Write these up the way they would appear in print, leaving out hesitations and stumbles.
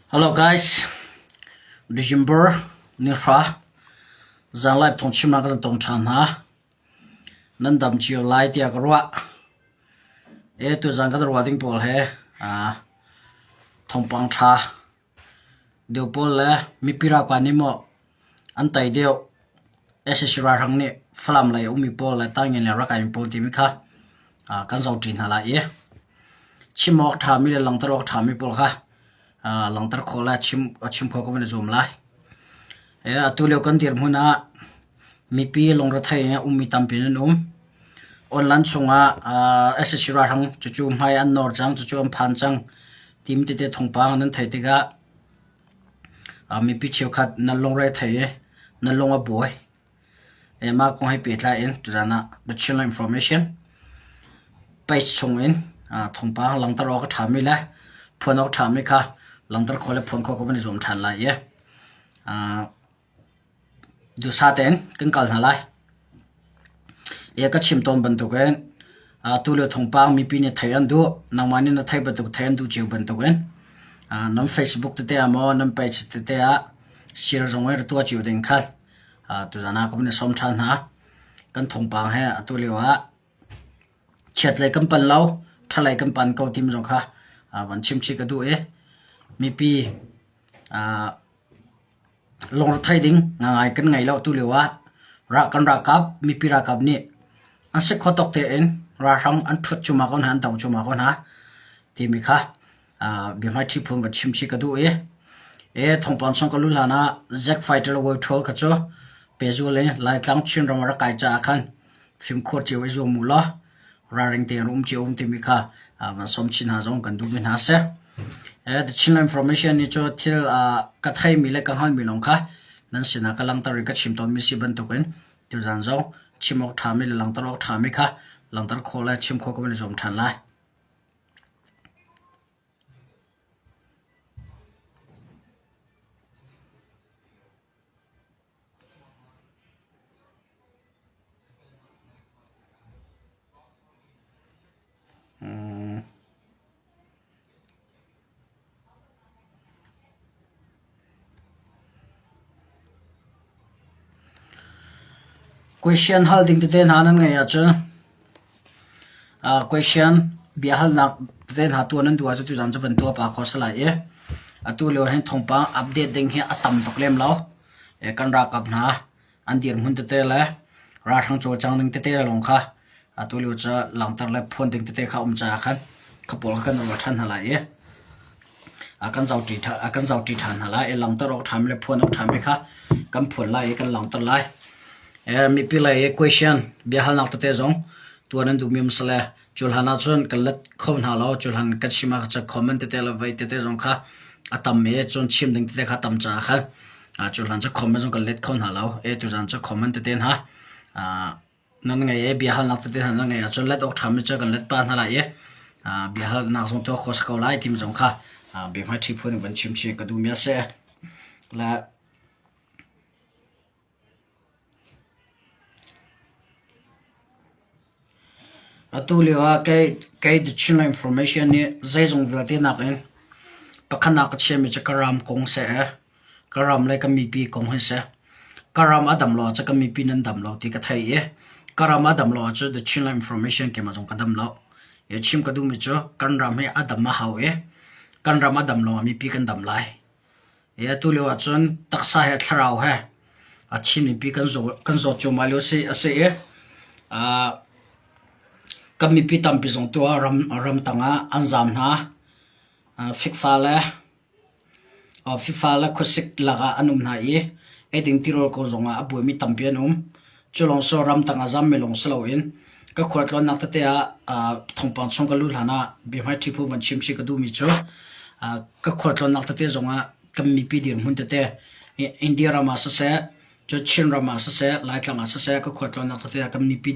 Hello guys, December ni hra zanlai thawngchimnak kan tong ṭhan hna. Nan dam cio lai tiah ka ruah. E tuzan kan ruah ding pawl he thawngpang ṭha deuh pawl le mipi ralkap nih maw an tei deuh. SAC ralhrang nih Falam lei a ummi pawl le Taingen le Rakhine pawl timi kha kan zohṭi hna lai i chim awk ṭhami le langhter awk ṭhami pawl kha langhter khawh le chim khawh kan van i zuam lai. Atu lio kan dirhmun ah mipi lungrethei in a ummi tampi nan um. Online chungah SAC ralhrang cucu hmai an nawr cang, cucu an phan cang timi tete thawngpang nan theih tikah mipi cheukhat nan lungre thei i nan lung a buai. Mah kong he pehtlai in tuzaan ah The Chinland Information page chung in thawngpang langhter awk a ṭhami le phuan awk a ṭhami kha langhter khawh le phuan khawh ka van i zuam ṭhan lai i duhsah tein kan kal hna lai. Ka chim tawn bantukin tulio thawngpang mipi nih theih an duh, nangmah nih na theih bantuk theih an duh cio bantukin nan Facebook tete ah maw nan page tete ah share zong in ra tuah cio ding kha Tuzaan ah ka van i sawm ṭhan hna. Kan thawngpang he atu lio ah chiatlei kan pan lo, ṭhalei kan pan ko timi zong kha van chim chih ka duh i mipi lungrethei ding ngangai kan ngei lo atu lio ah kan ralkap mipi ralkap nih an si kho tawk tein ralhrang an ṭhut cuahmah ko hna, an do cuahmah ko hna timi kha Biahmaiṭhi phun va chim chih ka duh i thawngpang chung ka luh hlan ah Zack Fighter World Tour kha cu pehzul in Laitlang Chinram a rak kai caah khan fimkhur cio i zuam u law ralring tein um cio um timi kha van sawm chin hna zong kan duhmi hna a si. The Chinland Information nih cu thil ka theimi le ka hngalhmi lawng kha nan sinah ka langhter i ka chim tawnmi si bantukin tuzaan zong chim awk ṭhami le langhter awk ṭhami kha langhter khawh le chim khawh ka van i zuam ṭhan lai. Question hal ding tete hna nan ngeih ahcun question biahalnak tete hna tuah nan duh ahcun tuzaan cu van tuah pah kho si lai i atu lio hin thawngpang update ding hi a tam tuk lem lo. Kan ralkap hna an dirhmun tete le ralhrang cawlcang ding tete lawng kha atu lio cu langhter le phuan ding tete kha um caah khan kha pawl kha kan ruah ṭhan hna lai i a kan zohṭi a kan zohṭi ṭhan hna lai i langhter awk ṭhami le phuan awk ṭhami kha kan phuan lai i kan langhter lai. Mipi lei i question biahalnak tete zong tuah nan duhmi um si le Cu hlan ahcun kan let kho hna lo. Cu hlan kan chim ah cun comment tete le vei tete zong kha a tam i cun chim ding tete kha tam caah khan cu hlan cu comment zong kan let kho hna lo. E tuzaan cu comment tete hna nan ngei i biahalnak tete hna nan ngei ahcun let awk ṭhami cu kan let pah hna lai i biahalnak zong tuah khawh si ko lai timi zong kha biahmaiṭhi phun in van chim chih ka duhmi a si. Le Atu lio ah kei The Chinland Information nih zeizong vialte nakin pakhatnak ka chiahmi cu ka ram kong seh, ka ram le ka mipi kong hi seh. Ka ram a dam lo ahcun ka mipi nan dam lo ti ka thei i ka ram a dam lo ahcun The Chinland Information keimah zong ka dam lo. Chim ka duhmi cu kan ram hi a dam a hau i kan ram a dam lawngah mipi kan dam lai. Atu lio ahcun taksa he thlarau he a Chin mipi kan zawt cuahmah lio a si i kan mipi tampi zong tu ah ramtang ah an zaam hna. Fikfa le fikfa le khuasik lakah an um hna i eiding tirawl ko zongah a buaimi tampi an um. Cu lawng si ramtang a zammi lawng si loin ka khualtlawnnak tete ah thawngpang chung ka luh hlan ah biahmaiṭhi phu van chim si ka duhmi cu ka khualtlawnnak tete zongah kan mipi dirhmun tete India ram ah siseh, cu Chin ram ah siseh, Laitlang ah siseh ka khualtlawnnak tete ah kan mipi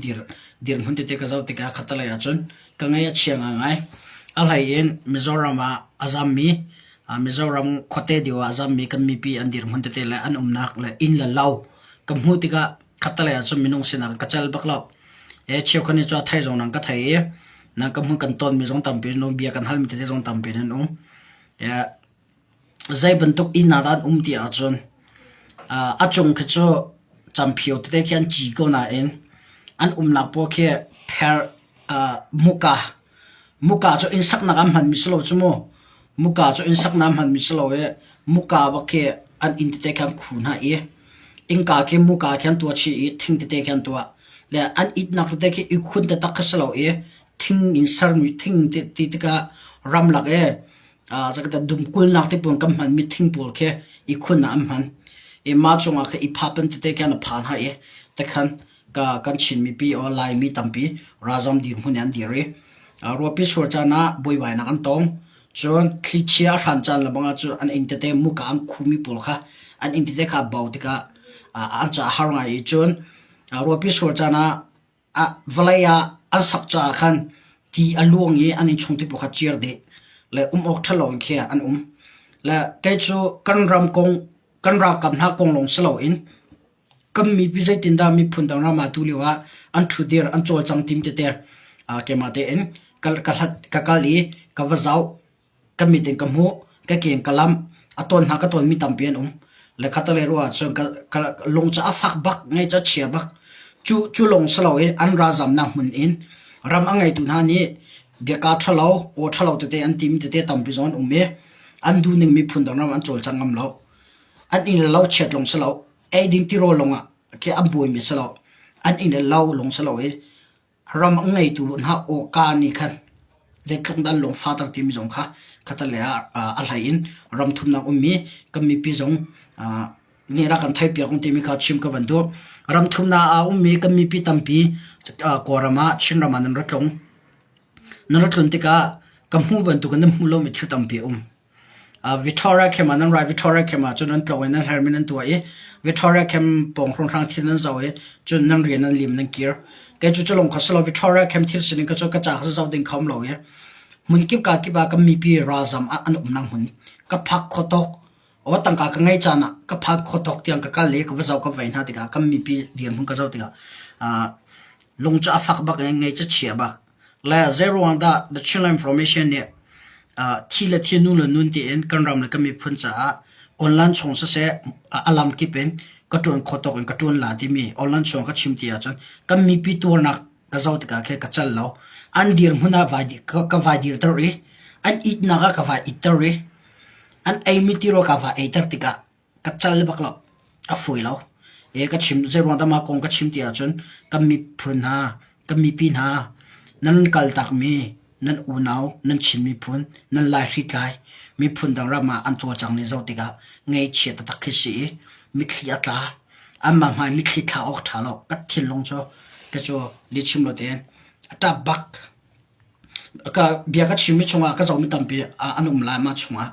dirhmun tete ka zoh tikah khattelei ahcun ka ngaih a chia ngaingai. A hlei in Mizoram ah a zammi Mizoram khuate deuh ah a zammi kan mipi an dirhmun tete le an umnak le inn le lo ka hmuh tikah khattelei ahcun minung sinak ka cel bak lo. E cheukhat nih cu a thei zong nan ka thei i nan ka hmun kan tawnmi zong tampi nan um, bia kan halmi tete zong tampi nan um. Zei bantuk inn ah dah an um ti ahcun a cung khi cu camphio tete khi an ci ko nain an umnak pawl khi pher muka muka cu inn saknak ah hmanmi si lo cu mu. Muka cu inn saknak ah hmanmi si lo i muka bak khi an inn tete khi an khu hna i innka khi muka khi an tuah chih i thing tete khi an tuah. Le an itnak tete khi i khun taktak khi si lo i thing in sermi thing ti tikah ramlak i Dumkulnak te pawl kan hmanmi thing pawl khi i khun ah an hman. I mah cungah khan i pha pan tete khan a phan ha i tikhan ka kan Chin mipi or Laimi tampi ralzam dirhmun in an dir i ruahpi sur caan ah buaibainak an tong. Cun thlichia a hran caan lebang ah cun an inn tete muka an khumi pawl kha an inn tete kha a bo tikah an caah a har ngai i cun ruahpi sur caan ah Vawlei ah an sak caah khan ti a luang i an innchung ti pawl kha ciar dih le um awk ṭhalo in khi an um. Le kei cu kan ram kong, kan ralkap hna kong lawng si loin kan mipi zeitindah miphun dang ram ah tulio ah an ṭhudir, an cawlcang tim tete keimah tein ka hlat, ka kal i ka va zoh. Ka mit in ka hmuh, ka ke in ka lamh, a tawn hna ka tawnmi tampi an um. Le khatalei ruah ahcun ka, ka lung cu a fak bak, ngaih cu a chia bak. Cu, cu lawng si loin an ralzamnak hmun in ram a ngeitu hna nih biaka ṭhalo, aw ṭhalo tete an timi tete tampi zong an um i an duhning miphun dang ram an cawlcang ngam lo. An inn le lo chiat lawng si lo, eiding tirawl lawngah khi an buaimi si lo. An inn le lo lawng si lo i Ram a ngeitu hna awka nih khan zeitluk dah an lungfahter timi zong kha khatalei ah a hlei in ram thumnak ummi kan mipi zong nih rak kan theihpiak ung timi kha chim ka van duh. Ram thumnak ah ummi kan mipi tampi Kawlram ah Chinram ah nan ra tlung. Nan ra tlun tikah ka hmuh bantukin nan hmuh lomi thil tampi a um. Victoria Camp ah nan ra i Victoria Camp ah cun nan tlawng i nan hermi nan tuah i Victoria Camp pawng hrawnghrang thil nan zoh i cun nan rian nan lim nan kir. Kei cu culawng kha si lo Victoria Camp thil sining kha cu ka ca kha zoh ding kha um lo i hmun kip ka kip ah kan mipi ralzam ah an umnak hmun ka phak kho tawk aw tangka ka ngei caan ah ka phak kho tawk tiang ka kal i ka va zoh ka vei hna tikah kan mipi dirhmun ka zoh tikah lung cu a fak bak i ngei cu chia bak. Le zeiruang dah The Chinland Information nih thi le thi nu le nun tiin kan ram le kan miphun caah online chung siseh a lam kip in ka ṭuan khawh tawk in ka ṭuan la timi online chung ka chim ti ahcun kan mipi tuarnak ka zoh tikah khin ka cal lo. An dirhmun ah vai ka vai dirter i an itnak ah ka vai itter i an eimi tirawl ka vai eiter tikah ka cal bak lo. A fawi lo. E ka chim zeiruang dah mah kong ka chim ti ahcun kan miphun hna, kan mipi hna, nan kaltakmi nan unau, nan Chin miphun, nan Lai hritlai miphun dang ram ah an cawlcang ni zoh tikah ngaihchia taktak khi si i mitthli a tla. Anmah hmai mitthli thla awk ṭha lo. Ka thinlung cu ka cu lihchim lo tein a ṭap bak. Ka bia ka chimmi chungah ka zohmi tampi an um lai mah chungah.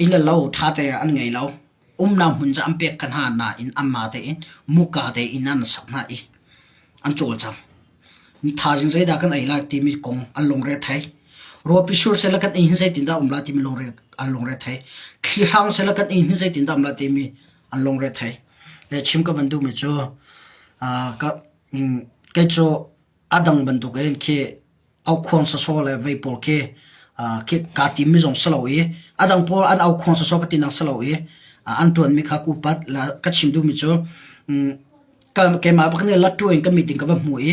Inn le lo ṭhate an ngei lo. Umnak hmun cu an pek ka hna nain anmah tein muka tein an sak hna i an cawlcang. Thaizing zeidah kan ei lai timi kong an lungre a thei. Ruahpi sur sehla kan ei hin zeitindah um lai timi lungre an lungre a thei. Thli hrang sehla kan ei hin zeitindah um lai timi an lungre a thei. Le chim ka van duhmi cu ka kei cu a dang bantukin khi aukhuang sawsawh le vei pawl khi khi kaa timmi zong si lo i a dang pawl an aukhuang sawsawh ka tinak si lo i an ṭuanmi kha ka upat. Ka chim duhmi cu keimah bak nih latṭu in ka meeting ka va hmu i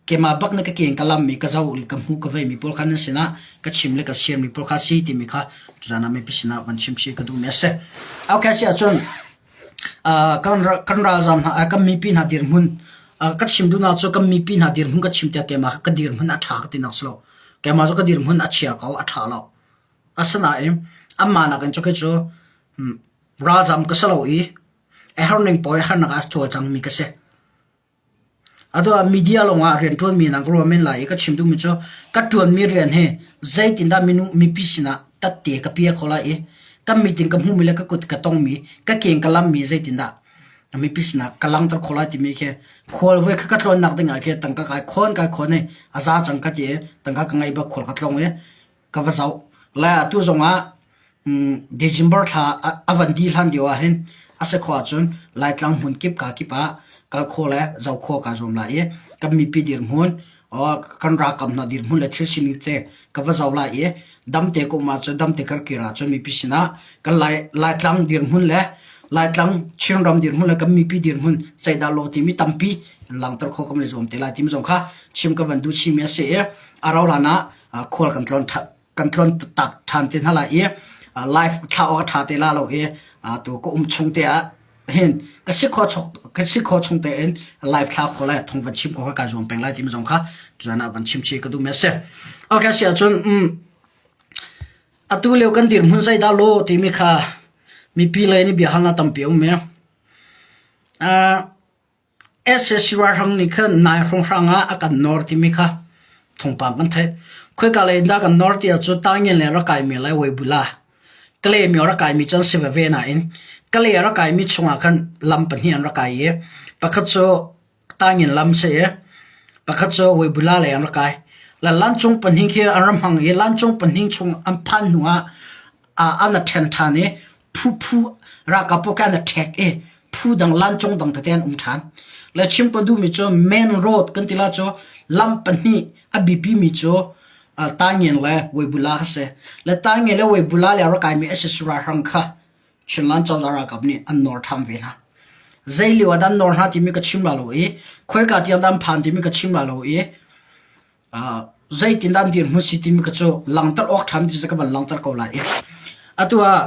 keimah bak nih ka ke in ka lammi ka zoh i ka hmu ka veimi pawl kha nan sinah ka chim le ka siarmi pawl kha si timi kha tuzaan ah mipi sinah van chim chih ka duhmi a si. Okay, si ahcun Kan ralzaam hna, kan mipi hna dirhmun ka chim duhnak cu kan mipi hna dirhmun ka chim tiah keimah ka dirhmun a ṭha ka tinak si lo. Keimah cu ka dirhmun a chia ko, a ṭha lo. Asinain anmah nakin cu kei cu ralzaam ka si lo i a herning paoh i harnak ah cawlcangmi ka si. Atu ah media lawngah rianṭuanmi nan ka ruah men lai i ka chim duhmi cu ka ṭuanmi rian hi zeitindah minung mipi sinah tatte ka pia kho lai i ka mit in ka hmuhmi le ka kut ka tongmi ka ke in ka lammi zeitindah mipi sinah ka langhter khawh lai timi khi khual voi kha ka tlawnnak dingah khi tangka kai khawn kai khawn i a za cang ka ti i tangka ka ngei bak khual ka tlong i ka va zoh. Lai atu zongah December thla a van dih hlan lio ahhin a si khawh ahcun Laitlang hmun kip ka kip ah kal khawh le zoh khawh kaa zuam lai i kan mipi dirhmun. Kan ralkap hna dirhmun le thil sining te ka va zoh lai i damte ka um ahcun damte kan kir ahcun mipi sinah kan Lai Laitlang dirhmun le Laitlang Chinram dirhmun le kan mipi dirhmun zeidah law timi tampi langhter khawh kan i zuam te lai timi zong kha chim ka van duh chihmi a si i a rauh hlan ah khual kan tlawn kan tlawn tak ṭhan te hna lai i live thlah awk a ṭha te la lo i tu ka um chung te ah hin ka si khawh chung ka si khawh chung tein live thla kho lai thong van chim ko ka zuam peng lai timi zong kha tuzan ah van chim chi ka duh me si. Okay, si ahcun atu lio kan dirhmun zeidah lo timi kha mipi lei nih bia halnak tampi a um me. Sac ralhrang nih khan nai hrawnghrang ah a kan nawr timi kha thawngpang kan theih. Khoika lei in dah kan nawr ti ahcun Tangin lei rak kaimi le Weibula, Kalaymyo rak kaimi cu an si veve nain Kalay a rak kaimi chungah khan lam pahnih an rak kai i pakhat cu Tangin lam si i pakhat cu Weibula lei an rak kai. Le lancung pahnih khi an ra hmang i lancung pahnih chung an phan hnu ah an a ṭhen ṭhan i phu phu ralkap pawl kha an i ṭhek i phu dang lancung dang tete an um ṭhan. Le chim ka duhmi cu main road kan ti la cu lam pahnih a biapimi cu Taingen le Weibula kha si. Le Taingen le Weibula le a rak kaimi SSC ralhrang kha Chinland cozah ralkap nih an nawr ṭhan ve hna. Zei lio ah dah an nawr hna timi ka chim la lo i khoika tiang dah an phan timi ka chim la lo i Zeitindah an dirhmun si timi kha cu langhter awk ṭhan ti cu ka van langhter ko lai i atu ah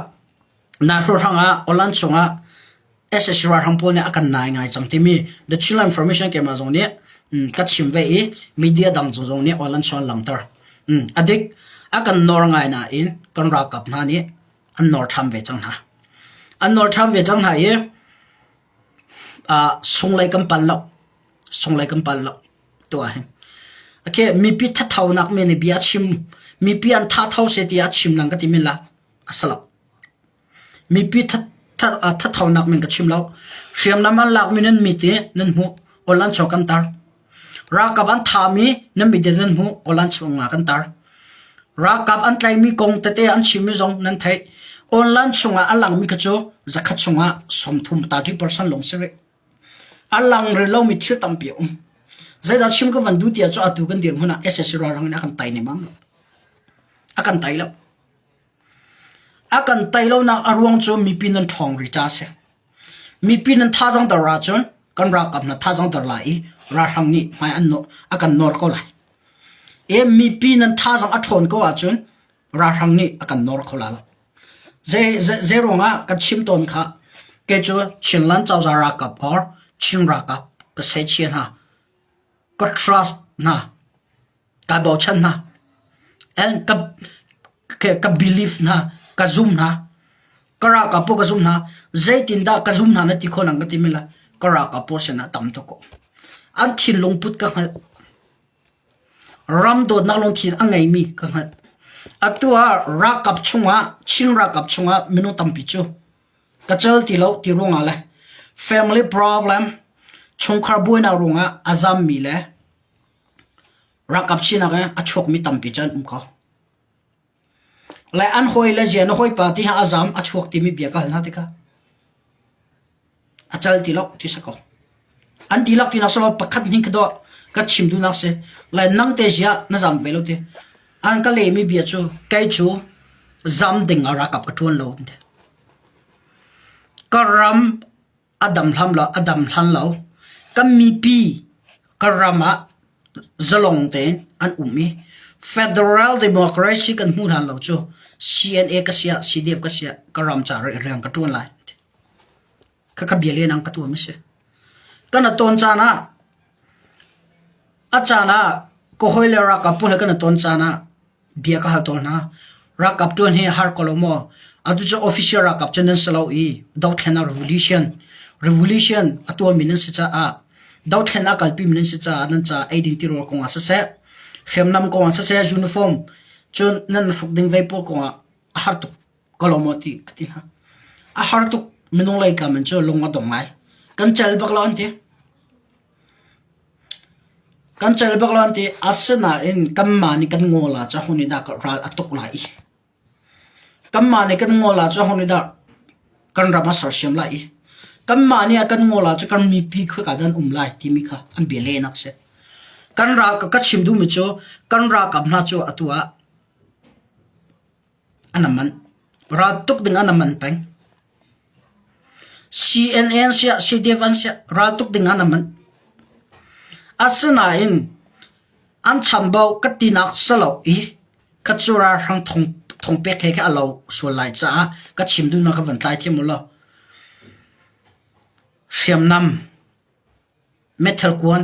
Nahro hrangah Awlan chungah sac ralhrang pawl nih a kan nai ngai cang timi The Chinland Information keimah zong nih ka chim ve i media dang zong nih Awlan chung an langhter. A dik a kan nawr ngai nain kan ralkap hna nih an nawr ṭhan ve cang hna. An nawr ṭhan ve cang hna i sunglei kan pal lo. Sunglei kan pal lo. Tuah hin. Okay, mipi thathonak men i bia chim mipi an thatho se tiah chim lang ka ti men la a si lo. Mipi thathonak men ka chim lo. Hriamnam an lak mi nan mit i nan hmuh awlan chuak kan tar. Ralkap an thami nan mit in nan hmuh awlan chuak nga kan tar. Ralkap an tlaimi kong tete an chimmi zong nan theih. Online chungah a langmi kha cu zakhat chungah 30 30% lawng si rih. A lang rih lomi thil tampi a um. Zeidah chim ka van duh ti ahcun atu kan dirhmun ah sac ralhrang in a kan tai nemam lo. A kan tai lo. A kan tai lonak a ruang cu mipi nan ṭhawng rih ca a si. Mipi nan thazaang dor ahcun kan ralkap hna thazaang dor lai i ralhrang nih hmai an a kan nawr ko lai. E mipi nan thazaang a ṭhawn ko ahcun ralhrang nih a kan nawr kho la lo. Zei ruangah kan chim tawn kha kei cu Chinland cozah ralkap or Chin ralkap ka seichia hna, ka trust hna, ka bochan hna, and ka ka believe hna, ka zum hna, ka ralkap pawl ka zum hna. Zeitindah ka zum hna na ti khawh nang ka ti men lai. Ka ralkap pawl sinah tam tuk ko. An thinlung put ka hngalh. Ram dawtnak lungthin a ngeimi ka hngalh. Atu ah ralkap chungah Chin ralkap chungah minung tampi cu ka cal ti lo ti ruangah le family problem chungkhar buainak ruangah a zammi le ralkap sinak in a chuakmi tampi cu an um ko. Le an hawi le zia na hawipa ti ha a zam a chuak timi bia ka hal hna tikah A cal ti lo ti si ko. An ti lak ti nak silo pakhat hning ka dawh ka chim duhnak si. Lai nang te zia na zam ve lo ti. An ka lehmi bia cu kei cu zam ding ah ralkap ka ṭuan lo ti. Ka ram a dam hlam lo a dam hlan lo. Kan mipi ka ram ah zalong tein an um i federal democracy kan hmu hlan lo cu CNA ka siah CDF ka siah ka ram ca rian ka ṭuan lai. Khakha bia lenang ka tuam a si. Kan a tawn caan ah a caan ah ka hawile ralkap pawl he kan i tawn caan ah bia ka hal tawn hna. Ralkap ṭuan hi har ko lo maw? Atu cu official ralkap cu nan si lo i dothlennak revolution revolution a tuahmi nan si caah dothlennak a kalpimi nan si caah nan caah eidin tirawl kongah siseh, hriamnam kongah siseh, uniform cun nan hruk ding vei pawl kongah a har tuk. Ka lawm aw ti ka ti hna. A har tuk minung lei kam in cu lung a dong ngai. Kan cel bak lo an ti. Kan cel bak lo an ti. Asinain kanmah nih kan ngawl ah cun ho nih dah ral a tuk lai i. Kanmah nih kan ngawl ah cun ho nih dah kan ram a sersiam lai i. Kanmah nih a kan ngawl ah cun kan mipi khua ka dan um lai timi kha an bia lehnak a si. Kan ral ka chim duhmi cu kan ralkap hna cu atu ah an man. Ral tuk ding an man peng. CNN siah CDF an siah ral tuk ding an man. Asinain an chambau ka tinak salo i ka cu ralhrang thong thong pek he kha a lo sual lai caah ka chim duhnak ka van tlai thiam u law. Hriamnam meithal kuan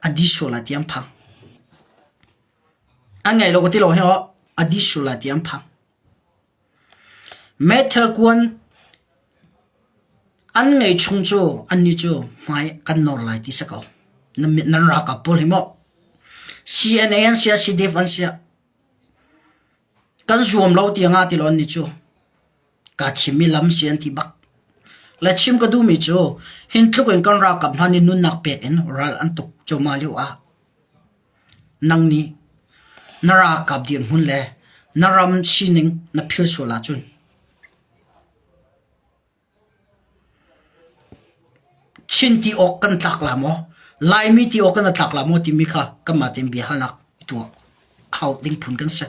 a di sual lai ti an phang. An ngei lo ka ti lo hi aw a di sual lai ti an phang. Meithal kuan an ngei chung cu annih cu hmai kan nawr lai ti si ko. Nan ralkap pawl hi maw CNA an siah CDF an siah kan zuam lo tiang ah ti lo annih cu Kaa thimmi lam si an ti bak. Le chim ka duhmi cu hin tluk in kan ralkap hna nih nunnak pek in ral an tuk cuahmah lio ah nang nih na ralkap dirhmun le na ram sining na phil sual ahcun Chin ti awk kan tlak la maw? Laimi ti awk kan tlak la maw timi kha kanmah tein biahalnak i tuah hau ding phun kan si.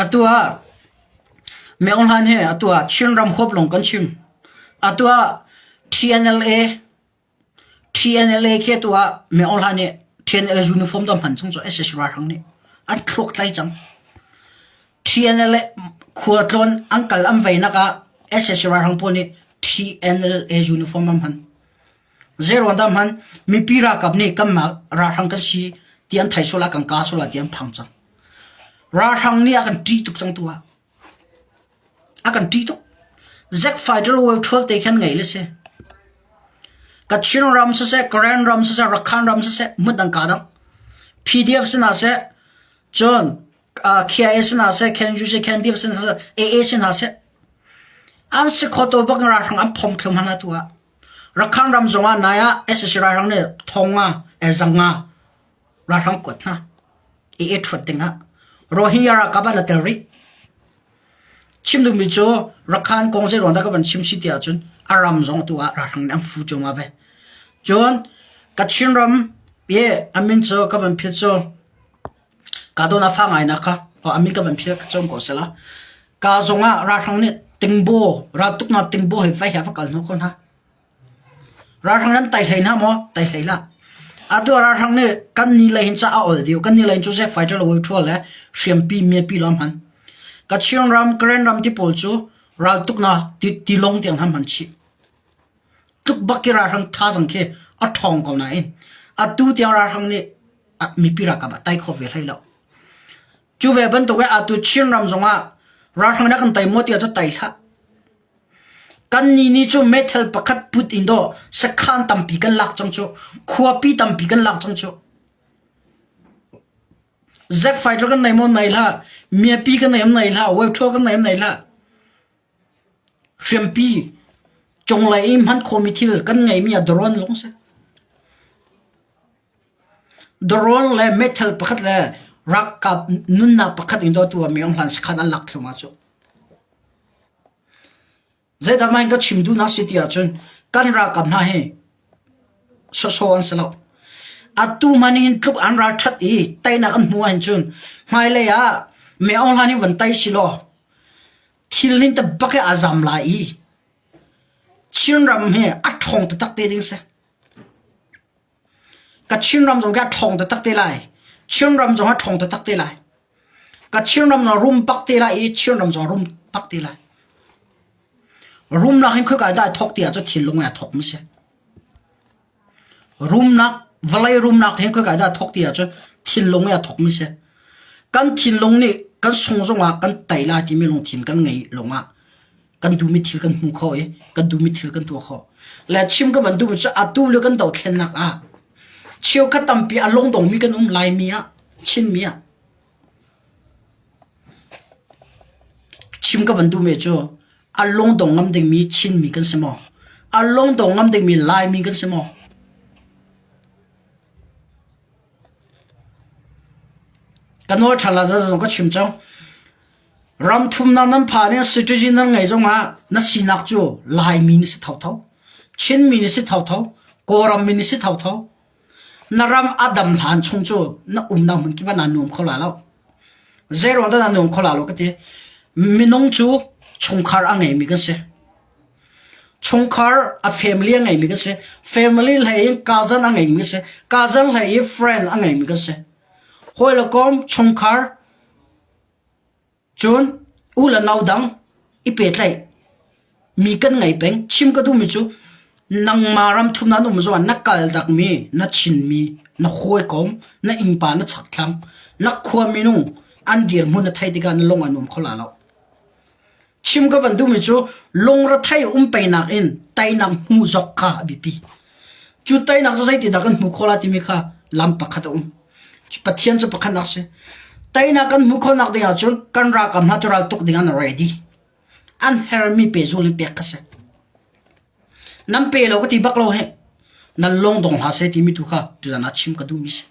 Atu ah Meng Hlan he atu ah Chinram huap lawng kan chim. Atu ah TNLA TNLA khi atu ah Meng Hlan nih TNLA uniform dawh hman chung cu SSC ralhrang nih an thluak tlai cang. TNLA khualtlawn an kal an veinak ah sac ralhrang pawl nih TNLA uniform an hman. Zeiruang dah hman? Mipi ralkap nih kanmah ralhrang kan si ti an thei sual ah kan kaa sual ah ti an phang cang. Ralhrang nih a kan ṭih tuk cang tu ah. A kan ṭih tuk. Zack Fighter Wave 12 te khan ngei le si. Kachin ram siseh, Karen ram siseh, Rakhine ram siseh, hmun dang ka dang. PDF sinah seh, cun KIA sin hna seh, KNU seh, KNDF sin hna seh, AA sin hna seh, an si kho to bak ralhrang an phom thlum hna tu ah. Rakhine ram zong ah nai ah SSC ralhrang nih thong nga, zang nga ralhrang kuat hna. AA thuat ding ah. Rohingya ralkap ah na tel rih. Chim duhmi cu Rakhine kong zei ruang dah ka van chim si ti ahcun a ram zong tu ah ralhrang nih an fu cuahmah ve. Cun Kachin ram i a min cu ka van philh cu Ka dawn a fa ngai nak kha a min ka van philh ka cawm ko sela. Ka zong ah ralhrang nih tingbo raltuknak tingbo he vai he va kal hnu ko hna. Ralhrang nan tai hlei hna maw? Tai hlei hlah. Atu ah ralhrang nih kan ni lei hin ca a ol dih. Kan ni lei hin cu zek fighter lo thual le hriampi miapi lawng hman. Kachin ram, Karen ram ti pawl cu raltuknak tilawng tiang hna hman chih. Tluk bak i ralhrang thazaang khi a ṭhawng ko nain atu tiang ralhrang nih mipi ralkap ah tai kho ve hlei lo. Cu ve bantuk in atu Chinram zongah ralhrang nih a kan tai maw tiah cu tai hlah. Kan nih nih cu meithal pakhat put in dawh sakhan tampi kan lak cang cu, khuapi tampi kan lak cang cu. Zack fighter kan nei maw nei hlah, miapi kan nei nei hlah, web kan nei nei hlah. Hriampi cunglei i hman khawhmi thil kan ngeihmi ah drone lawng a si. Drone le meithal pakhat le ralkap nunnak pakhat in dawtu ah minung hlan sakhan an lak thluahmah cu. Zeidah mah in ka chim duhnak si ti ahcun kan ralkap hna hi sawsawh an si lo. Atu hmanh hin tluk an ral ṭhat i teinak an hmuh ahhin cun hmailei ah Min Aung Hlaing nih van tei si law thil ning te bak i aa zam lai i Chinram hi a ṭhawng taktak te ding si. Ka Chinram zong khi a ṭhawng taktak te lai. Chinram zong a ṭhawng taktak te lai. Ka Chinram zong a rum bak te lai i Chinram zong a rum bak te lai. Rumnak hin khoika dah thawk ti ahcun thinlung in a thawkmi si. Rumnak, vawlei rumnak hi khoika dah thawk ti ahcun thinlung in a thawkmi si. Kan thinlung nih kan sung zongah kan tei lai timi lungthin kan ngei lawngah kan duhmi thil kan hmu kho i kan duhmi thil kan tuah khawh. Le chim ka van duhmi cu atu le kan dothlennak ah cheukhat tampi a lungdongmi kan um Laimi ah, Chinmi ah. Chim ka van duhmi cu a lungdong ngam dingmi Chinmi kan si maw? A lungdong ngam dingmi Laimi kan si maw? Ka nawl ṭhan la zong ka chim cang. Ram thumnak nan phan i citizen nan ngeih zongah na sinak cu Laimi na si thotho, Chinmi na si thotho, Kawlrammi na si thotho. Na ram a dam hlan chung cu na umnak hmun kip ah naa nuam kho la lo. Zeiruang dah naa nuam kho la lo ka ti. Minung cu chungkhar a ngeimi kan si. Chungkhar a family a ngeimi kan si. Family hlei in cousin a ngeimi kan si. Cousin hlei in friend a ngeimi kan si. Hawi le kom chungkhar Cun u le nau dang i pehtlaih mi kan ngei peng. Chim ka duhmi cu nangmah ram thum nan um zongah na kal dakmi, na Chinmi, na hawikom, na innpa, na chakthlang, na khua minung an dirhmun na theih tikah na lung a nuam kho la lo. Chim ka van duhmi cu lungrethei um peinak in teinak hmuh zok kha a biapi. Cu teinak cu zeitindah kan hmuh khawh lai timi kha lam pakhat a um. Pathian cu pakhatnak si. Teinak kan hmuh khawhnak ding ahcun kan ralkap hna cu ral tuk ding an ready. An hermi pehzul in pek kha si. Nan pe lo ka ti bak lo he. Nan lung dong hlah seh timi tu kha tuzan ah chim ka duhmi si.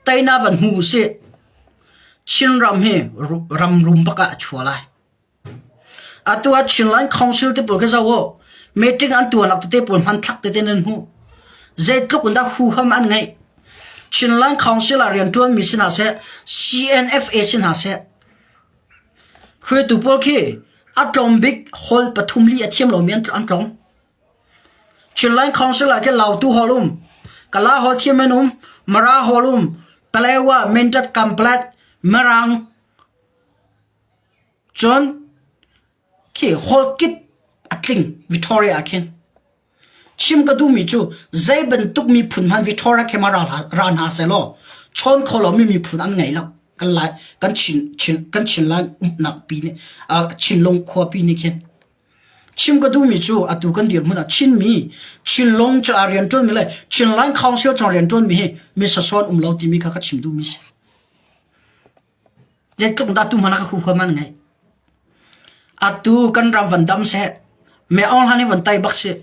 Teinak van hmu usih. Chinram hi ram rum bak ah a chua lai. Atu ah Chinland Council te pawl khi zoh u. Meeting an tuahnak tete pawl hmanthlak tete nan hmuh. Zeitluk in dah huham an ngeih. Chinland Council ah rianṭuanmi si hna seh, CNFA si hna seh, hruaitu pawl khi a tlawm bik hall pathum li a thiam lomi an tlawm. Chinland Council ah khin Lautu Hall um, Kala Hall thiam an um, Mara Hall um, Palewa, Mindat, Kamplet, Mirang, Cun khi hall kip a tling Victoria ah khin. Chim ka duhmi cu zei bantuk miphun hmanh Victoria khi ma ra hna sehlaw chawn kho lomi miphun an ngei lo. Kan lai kan Chin Chin kan Chinland umnak pi nih uh, Chinlung khuapi nih khin. Chim ka duhmi cu atu kan dirhmun ah Chinmi Chinlung cu a rianṭuanmi le Chinland Council chung rianṭuanmi hi mi sasawn um lo timi kha ka chim duhmi si. Zeitluk dah tu hmanh ah ka huham an ngeih. Atu kan ram van dam seh, me Aung Hlan hi van tai bak sih.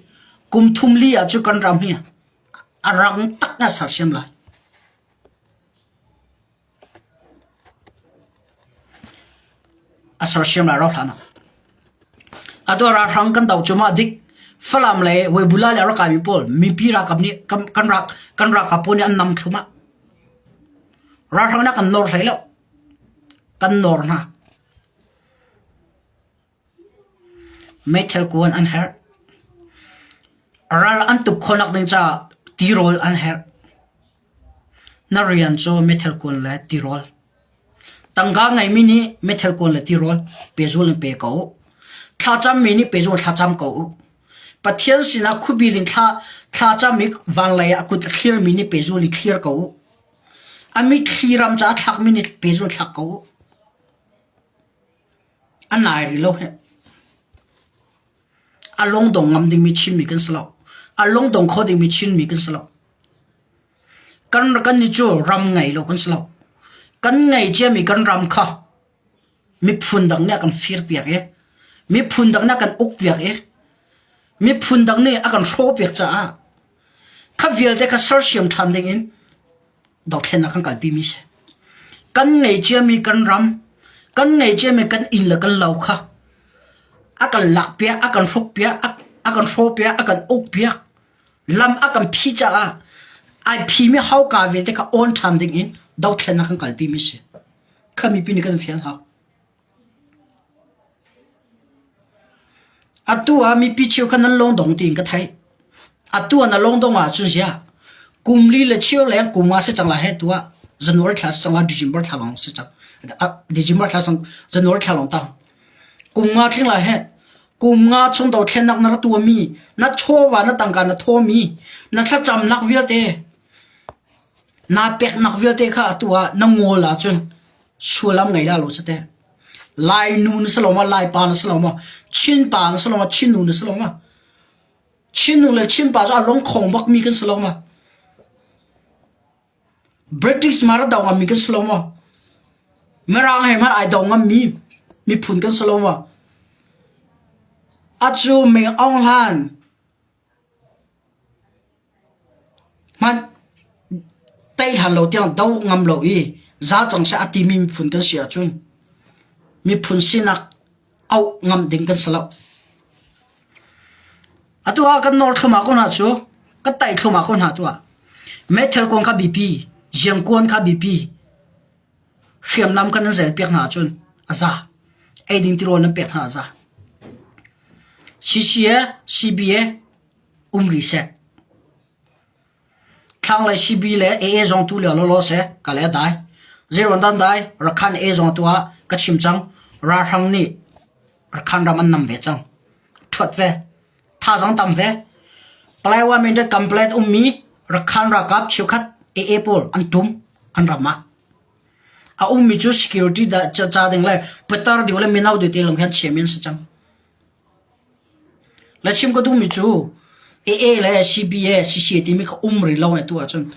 Kum thum li ah cu kan ram hi a rang tak na sersiam lai. A sersiam lai ro hlan ah. Atu ralhrang kan do cu mah dik Falam le Weibula le a rak kaimi pawl mipi ralkap nih kan kan rak kan ralkap pawl nih an nam thlum ah Ralhrang nih a kan nawr hlei lo. Kan nawr hna. Meithal kuan an herh. Ral an tuk khawhnak ding caah tirawl an herh. Na rian cu meithal kuan le tirawl. Tangka ngeimi nih meithal kuan le tirawl pezul in pe ko u. Thlacammi nih pezul thlacam ko u. Pathian sinah khuabil in thla thlacam i vanlei ah a kut a thlirmi nih pezul in thlir ko u. A mitthli ram caah thlakmi nih pezul thlak ko u. A nai rih lo hih. A lungdong ngam dingmi Chinmi kan si lo. A lungdong kho dingmi Chinmi kan si lo. Kan kan nih cu ram ngei lo kan si lo. Kan ngei ciami kan ram kha miphun dang nih a kan firpiak i miphun dang nih a kan ukpiak i miphun dang nih a kan hrawhpiak caah kha vialte kha sersiam ṭhan dingin dothlennak kan kalpimi si. Kan ngei ciami kan ram, kan ngei ciami kan inn le kan lo kha a kan lakpiak, a kan hrukpiak, a kan hrawhpiak, a kan ukpiak, lam a kan phi caah ai phimi hauka vialte kha awn ṭhan dingin dothlennak kan kalpimi si. Kha mipi nih kan fian hau. Atu ah mipi cheukhat nan lungdong tiin ka theih. Atu ah na lungdong ahcun ziah kum li le cheu leng kum nga si cang lai hei tu ah January thla si cang lai December thla lawng si cang. December thla cang January thla lawng tang. Kum nga tling lai heh. Kum nga chung dothlennak na ra tuahmi, na chawva na tangka na thawmi, na thlacamnak vialte Naa peknak vialte kha atu ah na ngawl ahcun sullam ngei la lo si teh. Lai nu na si lo maw, Lai pa na si lo maw, Chin pa na si lo maw, Chin nu na si lo maw? Chin nu le Chin pa cu a lungkhong bakmi kan si lo maw? British mara do ngammi kan si lo maw? Mirang he hmanh ai do ngammi miphun kan si lo maw? Acu Ming Aung Hlan Hmanh tei hlan lo tiang do ngam lo i za cang seh a timi miphun kan si ahcun miphun sinak auh ngam ding kan si lo. Atu ah kan nawr thluahmah ko hna cu, kan taih thluahmah ko hna tu ah. Meithal kuang kha biapi, ziangkuan kha biapi. Hriamnam kha nan zel piak hna ahcun a za. Eiding tirawl nan pek hna a za. CCA, CBA um rih seh. Thlanglei CB le AA zong tu lio lawlaw seh ka le dai. Zeiruang dan dai Rakhan AA zong tu ah ka chim cang. Ralhrang nih Rakhan ram an nam ve cang. Ṭhuat ve. Thazaang tam ve. Palaiwa Mindat Kamplaet ummi Rakhan ralkap cheukhat AA pawl an ṭum an ram ah. A ummi cu security da ca ding le patar ding le mino ding te lawng hian chiami an si cang. Le chim ka duhmi cu AA le CBA, CCA timi kha um rih lo tu ahcun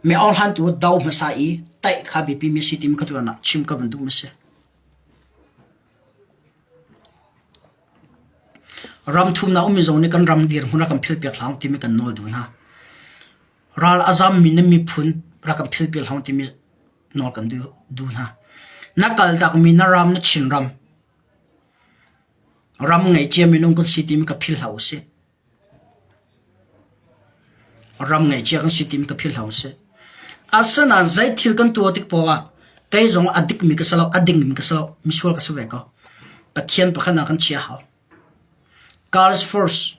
mi aung tu do hmasa i taih kha biapi mi si timi kha tu ah chim ka van duh mi si. Ram thumnak ummi zong nih kan ram dirhmun a kan philpiak hlah timi kan nawl duh hna. Ral a zammi na miphun rak kan philpiak hlah timi nawl kan duh hna. Na kaltakmi na ram na Chinram ram ngei cia minung kan si timi ka philh hlah usih. Ram ngei cia kan si timi ka philh hlah usih. Asinain zei thil kan tuah tik poah ah kei zong a dikmi ka si lo, a dingmi ka si lo, misual ka si ve ko. Pathian pakhat ah kan chia hau. God is first.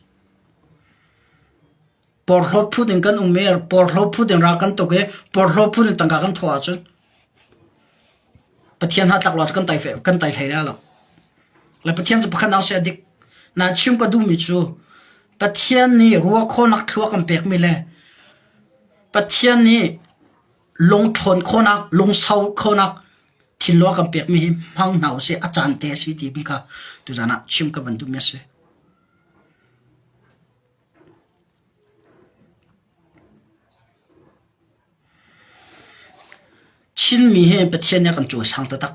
Porhlawt phun in kan um i porhlawt phun in ral kan tuk i porhlawt phun in tangka kan thawh ahcun Pathian ha tlak lo kan tai kan tai hlei la lo. Le Pathian cu pakhat nak si a dik. Na chim ka duhmi cu Pathian nih ruakhawnak thlua kan pekmi le Pathian nih lungṭhawn khawhnak, lungsau khawhnak thinlung a kan pekmi hi hmang hna usih a caan te a si timi kha tuzan ah chim ka van duhmi a si. Chinmi hi Pathian nih a kan cawisang taktak.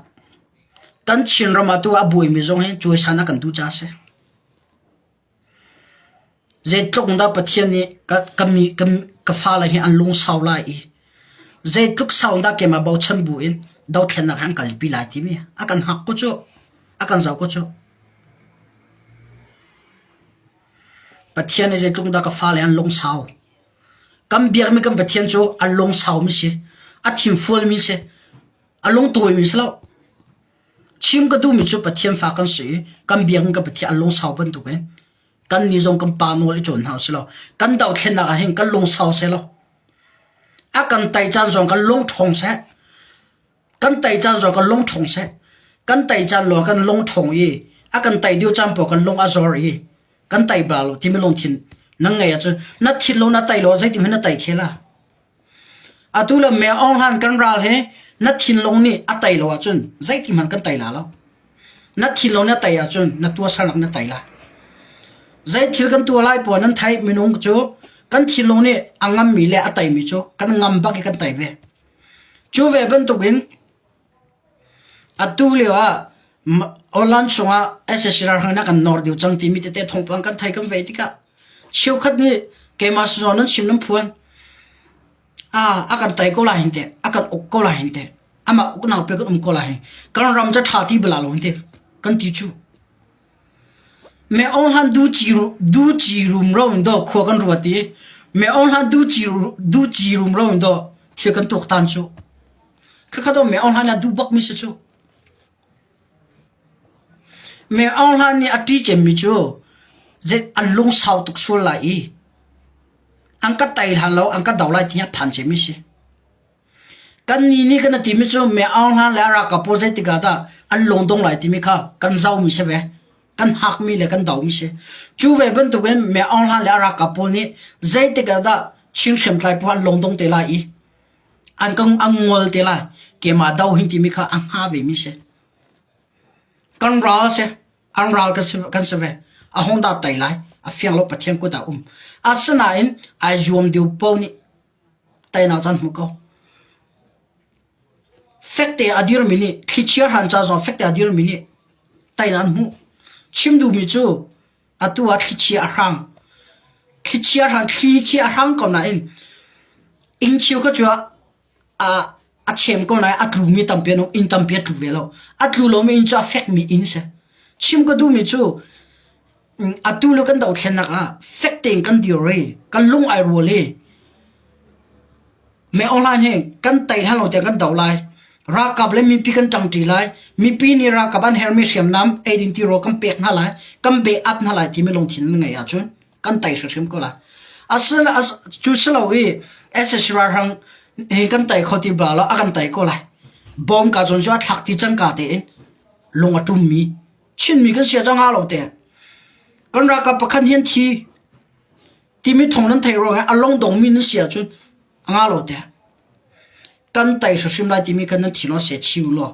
Kan Chinram ah tu a buaimi zong hi cawisan a kan duh caah a si. Zeitluk in dah Pathian nih ka, ka, mi, ka, ka fale hi an lungsau lai i zeitluk sau in dah keimah bochan bu in dothlennak hi an kalpi lai timi a kan hngak ko cu. A kan zoh ko cu. Pathian nih zeitluk dah ka fale an lungsau. Kan biakmi kan Pathian cu a lungsaumi si, a thinfualmi si, a lungtawimi si lo. Chim ka duhmi cu Pathian fa kan si i kan biakmi kan Pathian a lungsau bantukin kan nih zong kan pa nawl i cawn hna usih law kan dothlennak ah hin kan lungsau seh law a kan tai caan zong kan lung ṭhawng seh. Kan tei caan zong kan lung ṭhawng seh. Kan tei caan lawng kan lung ṭhawng i a kan tei dih caan paoh kan lung a zor i kan tei bal lo timi lungthin na ngei ahcun na thinlung na tei lo zeitin hmanh na tei khe la. Atu le me Aung Hlan kan ral hi na thinlung nih a tei lo ahcun zeitin hmanh kan tei la lo. Na thinlung na tei ahcun na tuahsernak na tei la. Zei thil kan tuah lai puan nan theih minung cu kan thinlung nih a ngammi le a teimi cu kan ngam bak i kan tei ve. Cu ve bantukin atu lio ah online chungah sac ralhrang nih a kan nawr dih cang timi tete thawngpang kan thei kan vei tikah cheukhat nih keimah sazawng nan chim nan phuan. Ah, a kan tei ko lai hin teh, a kan uk ko lai hin teh, amah uknak pe kan um ko lai hin. Kan ram cu ṭha ti bala lo hin teh, kan ti cu. Me Aung Hlan du ci du ci rumro in dawh khua kan ruat i Me Aung Hlan du ci du ci rumro in dawh thil kan tuaktan cu. Khakha dawh Me Aung Hlan a duh bak mi si cu. Me Aung Hlan nih a ṭi cemmi cu zei an lungsau tuk sual lai i an ka tei hlan lo an ka do lai ti a phan cemmi si. Kannih nih kan timi cu Me Aung Hlan le a ralkap pawl zeitik ah dah an lungdong lai timi kha kan zohmi si ve. Kan hakmi le kan domi si. Cu ve bantukin Me Aung Hlan le a ralkap pawl nih zeitik ah dah Chin hriamtlai pawl an lungdong te lai i an kan an ngol te lai. Keimah do hin timi kha a hnga vemi si. Kan ral si. An ral kan si, kan si ve. A hong dah tei lai. A fiang lo Pathian kut ah um. Asinain ai zuam deuh paoh nih Teinak caan hmu ko. Fekte a dirmi nih thlichia hran ca zong fekte a dirmi nih teinak an hmuh. Chim duhmi cu atu ah thlichia a hrang. Thlichia hran thli khi a hrang ko nain inn cheu kha cu a a chem ko nain a tlumi tampi an um, inn tampi a tlu ve lo. A tlu lomi inn cu a fekmi inn si. Chim ka duhmi cu Atu le kan dothlennak ah fek tein kan dir i kan lung ai rual i. Me online hi kan tei hlan lo tiang kan do lai. Ralkap le mipi kan ṭangṭi lai. Mipi nih ralkap an herhmi hriamnam eidin tirawl kan pek hna lai. Kan backup hna lai timi lungthin nan ngeih ahcun kan tei hrimhrim ko lai. Asil as cu si lo i SSC ralhrang hi kan tei kho ti bal lo a kan tei ko lai. Bom ka cun cu a thlak ti cangka tein lung a ṭummi Chinmi kan si ah cang hnga lo te. Kan ralkap pakhat hi an thi. Timi thawng nan theih ruangah a lungdongmi nan si ahcun a nga lo te. Kan tai hrimhrim lai timi kha nan thi law se chiu law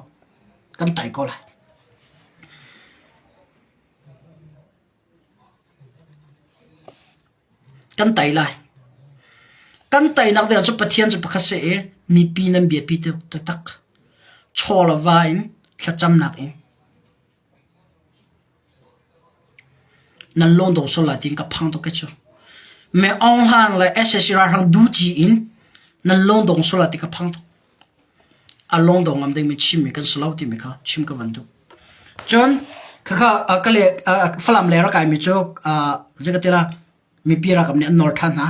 kan tai ko lai. Kan tai lai. Kan tainak ding cu Pathian cu pakhat si i mipi nan biapi taktak. Chaw le va in thlacamnak in Nan lawng sual lai tiin ka phang tuk kei cu. Me Aung Hlang le sac ralhrang duci in nan lawng dong sual lai ti ka phang tuk. A lawng dong ngam dingmi Chinmi kan si lo timi kha chim ka van duh. Cun khakha ka le Falam le rak kaimi cu zei ka ti la mipi ralkap nih an nawl ṭhan hna.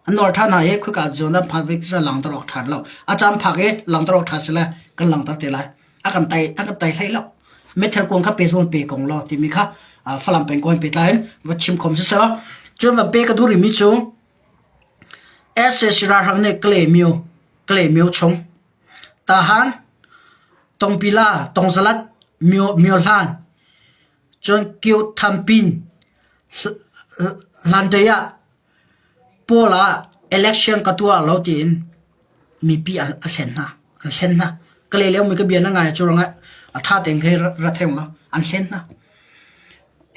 An nawl ṭhan hna i khika zawn ah phak ve cu langhter awk ṭha lo. A caan phak i langhter awk ṭha si le kan langhter te lai. A kan tai a kan tai hlei lo. Meithal kuang kha pe zawn pe kong law timi kha Falam peng kong pehtlai in va chim khom siseh law cun van pe ka duh rihmi cu sac ralhrang nih Kalaymyo Kalaymyo chung Tahan Tongpila Tongzalat Myo Myohlan cun Kyothampin Hlandei ah Paul ah election ka tuah lo tiin mipi a hlen hna. An hlen hna. Ka leh liomi ka bia na ngai cu ruangah a ṭha tein kei ra theng law an hlen hna.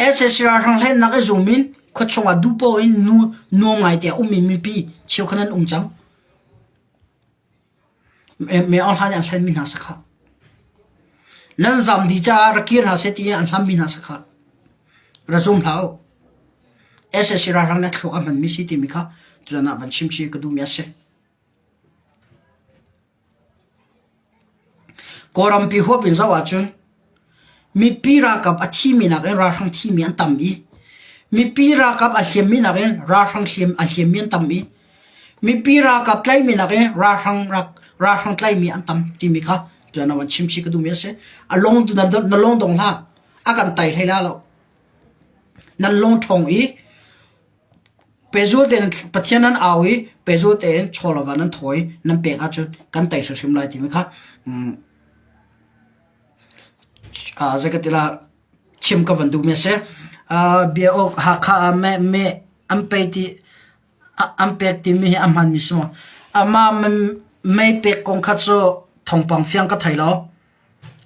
SAC ralhrang hlennak i zum in khuachung ah duhpoh in nuam ngai te a ummi mipi cheukhat an um cang. Me Aung Hla nih an hlenmi hna si khah. Nan zam dih caah ra kir hna seh ti an hlammi hna si khah. Ra zum hlah u. SAC ralhrang nih thluak a hmanmi si timi kha tuzan ah van chim chih ka duhmi a si. Kawlrampi huap in zoh ahcun Mipi ralkap a thimi nakin ralhrang thimi an tam i mipi ralkap a hliammi nakin ralhrang hliam a hliammi an tam i mipi ralkap tlaihmi nakin ralhrang ralhrang tlaihmi an tam timi kha tuan ah van chim chih ka duhmi a si. A lung na lung dong hlah. A kan tai hlei la lo. Nan lung ṭhawng i pehzul tein Pathian nan au i pehzul tein chaw le va nan thaw i nan pek ahcun kan tei hrimhrim lai timi kha Zei ka ti la chim ka van duhmi a si. Bia awk Hakha ah meh meh an pei ti an pek timi hi a hmanmi si maw? Amah mei pek kong kha cu thawngpang fiang ka thei lo.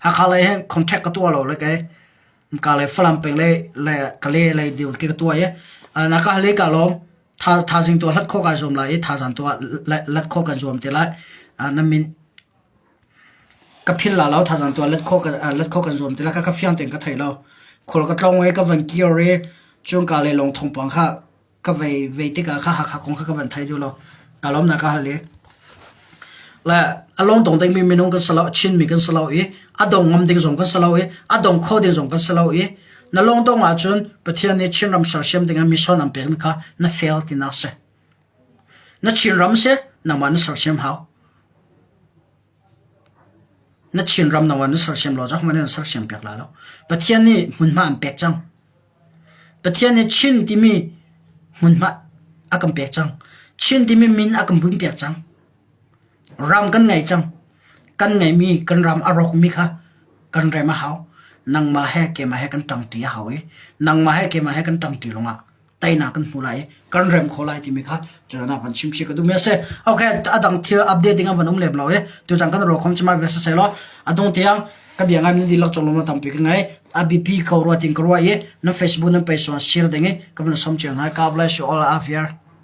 Hakha lei hin contact ka tuah lo le kei. Ka le Falam peng le le Kale lei deuh khi ka tuah i na ka hal i ka lawm. Thaizing tuah hlat khawh kai zuam lai i thaizang tuah lat khawh kan zuam te lai. Na min Ka philh la lo thazaang tuah let khawh let khawh kan zuam ti lai kha ka fiang tein ka thei lo. Khual ka tlawng i ka van kir i cungka le lawng thawngpang kha ka vei vei tikah kha Hakha kong kha ka van thei duh lo. Ka lawmnak ka hal i le a lawng dong dingmi minung kan si lo, Chinmi kan si lo i a dong ngam ding zong kan si lo i a dong kho ding zong kan si lo i na lawng dong ahcun Pathian nih Chinram sersiam dingah mission an pekmi kha na fail tinak si. Na Chinram si nangmah na sersiam hau. Na Chinram nangmah na sersiam lo cang, na sersiam piak la lo. Pathian nih hmunhma an pek cang. Pathian nih Chin timi hmunhma a kan pek cang. Chin timi min a kan bunh piak cang. Ram kan ngei cang. Kan ngeihmi kan ram a rawkmi kha kan rem a hau. Nangmah he keimah he kan ṭangṭi a hau i nangmah he keimah he kan ṭangṭi lawngah teinak kan hmu lai i kan rem kho lai timi kha tutan van chim chih ka duhmi a si. Okay, a dang thil update ding a van um lem lo i tutan kan ro khom chima ve se law a dong tiang ka bia ngai min dilak chong lom tampi ka ngai a BP ko rua tin ka rua i na Facebook nan pei so share ding i ka van som chiang hai God bless you all out here.